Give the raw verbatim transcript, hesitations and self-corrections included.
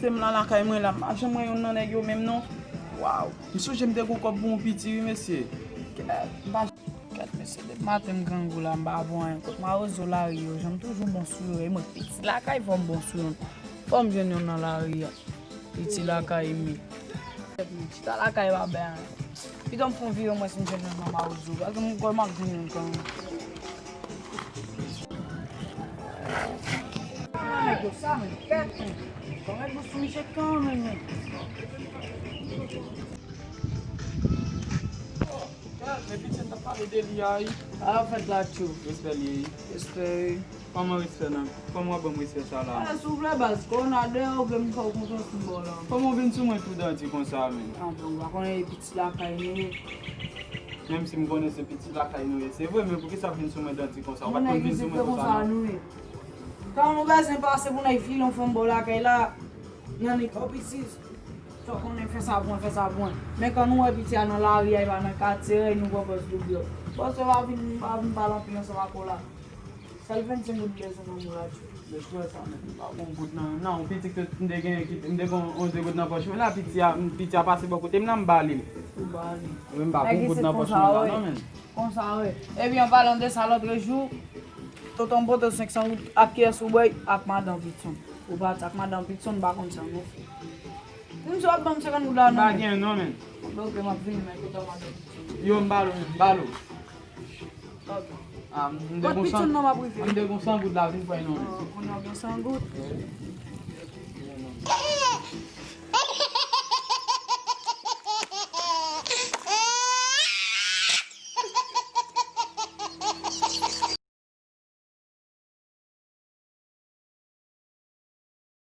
Se m la lakay mwen la, m pa janm wè yonn nan nèg yo menm non. Waw, m sonje m te gon kòb pou yon piti wi mesye. Kèt, m pa, kèt mesye, depi maten m grangou la, m pa bon anyen. Kot mawozo lari yo, jan m toujou bon sou yo, e mwen piti lakay fò m bon sou yo. Fò m jwenn yonn nan lari a. Piti lakay men. Chita lakay pa bay anyen. Pito m fè yon vire mwen si m jwenn yonn nan mawozo. Paske m kwè m ap jwenn yonn kanmenm. Nèg yo sa menm, kèt menm. Kòman yo sou misye kanmenm menm. Oh, kèt, men pitit m t ap pale de li a wi. Sa ap fèt la tchou. Respè li ye wi. Respè wi. Kòman respè nan? Kòman w ap ban m respè sa la? Ah, souple baz, kòwona deyò, ou vle m fè w konfyans m ba w la. Kòman w vin sou mwen tou dandi konsa menm? Ah, bon, ou pa konnen e piti lakay nou ye. Menm si m konnen se piti lakay nou ye, se vre, men poukisa w vin sou mwen dandi konsa? Ou pa t konn vin sou mwen konsa non. Nou nèg isit se konsa nou ye. Kan nou bezwen pase pou n al file yon fanm bò lakay la, nan nèg kòb isit. Sa w konnen fè sa pou mwen, fè sa pou mwen. Men kan nou wè piti a nan lari a, e pa nan katye, nou pran pòz doub yo. Bòs yo pa vin, pa vin pale anpil ansanm ak ou la. Sèl vennsenk goud m bezwen nan men w la, tchou. Mesye sa, men, m pa gon goud nan, nan, yon piti ke m te gen, ki, m te gon onz goud nan pòch mwen la, piti a, piti a pase bò kote m la, m ba li l. Ou ba li. Wi, m pa gon goud nan pòch mwen la, non, men. Konsa, wi. Ebyen, an palan de sa, lòtrejou, tonton m pote senk san goud ak kiyès ou bwè ak madan Pitson. Ou pati ak madan Pitson, m pa konn sa nou fè. Pou m di w ap ban m senkant goud la, non, men. M pa gen, non, men. Ok, m ap vini, men, kontan madan Pitson. Yo, m ba l, men, m ba l. Ok. Ah, m te gon san, m te gon san goud la, vin pran non, men. Oh, kounye a w gen san goud? Wi.